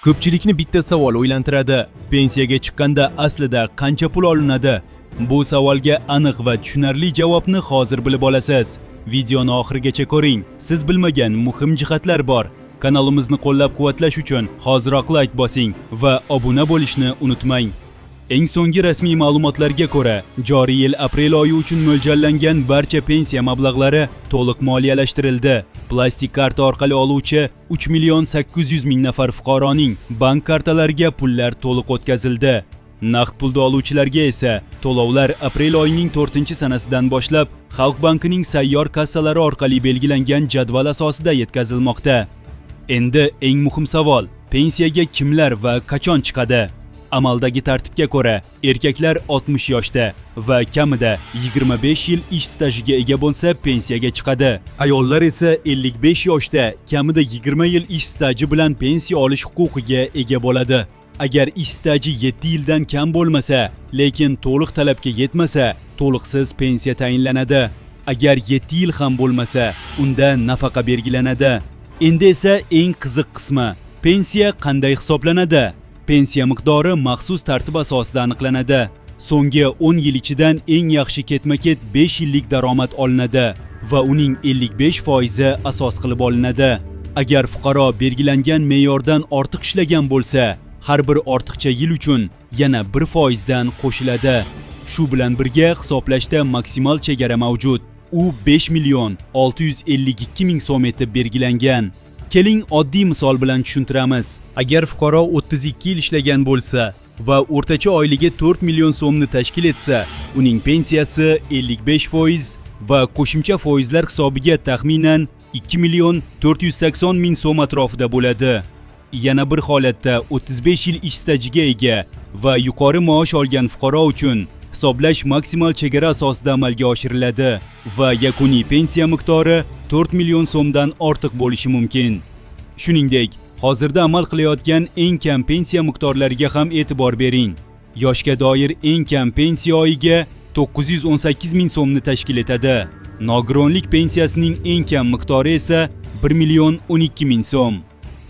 Ko'pchilikni bitta savol o'ylantiradi. Pensiyaga chiqqanda aslida qancha pul olinadi? Bu savolga aniq va tushunarli javobni hozir bilib olasiz. Videoni oxirigacha ko'ring. Siz bilmagan muhim jihatlar bor. Kanalimizni qo'llab-quvvatlash uchun hoziroq like bosing va obuna bo'lishni unutmang. Eng so'nggi rasmiy ma'lumotlarga ko'ra, joriy yil aprel oyi uchun mo'ljallangan barcha pensiya mablag'lari to'liq moliyalashtirildi. Plastik karta orqali oluvchi 3 million 800 ming nafar fuqaroning bank kartalariga pullar to'liq o'tkazildi. Naqd pulda oluvchilarga esa to'lovlar aprel oyining 4-sanasidan boshlab Xalq bankining sayyor kassalari orqali belgilangan jadval asosida yetkazilmoqda. Endi eng muhim savol: pensiyaga kimlar va qachon chiqadi? Amaldagi tartibga ko'ra, erkaklar 60 yoshda va kamida 25 yil ish stajiga ega bo'lsa pensiyaga chiqadi. Ayollar esa 55 yoshda kamida 20 yil ish staji bilan pensiya olish huquqiga ega bo'ladi. Agar ish staji 7 yildan kam bo'lmasa, lekin to'liq talabga yetmasa, to'liqsiz pensiya tayinlanadi. Agar 7 yil ham bo'lmasa, unda nafaqa belgilanadi. Endi esa eng qiziq qismi: pensiya qanday hisoblanadi? Pensiya miqdori maxsus tartib asosida aniqlanadi. So'nggi 10 yil ichidan eng yaxshi ketma-ket 5 yillik daromad olinadi va uning 55% asos qilib olinadi. Agar fuqaro belgilangan me'yordan ortiq ishlagan bo'lsa, har bir ortiqcha yil uchun yana 1% dan qo'shiladi. Shu bilan birga hisoblashda maksimal chegara mavjud. U 5 million 652 ming so'm etib belgilangan. Keling, oddiy misol bilan tushuntiramiz. Agar fuqaro 32 yil ishlagan bo'lsa va o'rtacha oyligi 4 million so'mni tashkil etsa, uning pensiyasi 55% va qo'shimcha foizlar hisobiga taxminan 2 million 480 ming so'm atrofida bo'ladi. Yana bir holatda 35 yil ish stajiga ega va yuqori maosh olgan fuqaro uchun hisoblash maksimal chegara asosida amalga oshiriladi va yakuniy pensiya miqdori 4 million so'mdan ortiq bo'lishi mumkin. Shuningdek, hozirda amal qilayotgan eng kam pensiya miqdorlariga ham e'tibor bering. Yoshga doir eng kam pensiya oyiga 918 ming so'mni tashkil etadi. Nogironlik pensiyasining eng kam miqdori esa 1 million 12 ming so'm.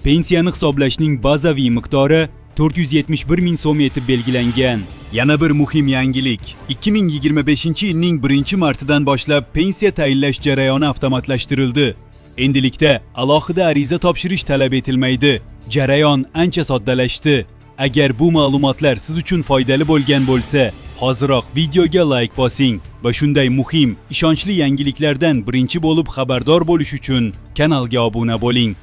Pensiyani hisoblashning bazaviy miqdori 471 ming so'm etib belgilangan. Yana bir muhim yangilik. 2025-yilning 1-martidan boshlab pensiya tayinlash jarayoni avtomatlashtirildi. Endilikda alohida ariza topshirish talab etilmaydi. Jarayon ancha soddalashdi. Agar bu ma'lumotlar siz uchun foydali bo'lgan bo'lsa, hoziroq videoga like bosing va shunday muhim, ishonchli yangiliklardan birinchi bo'lib xabardor bo'lish uchun kanalga obuna bo'ling.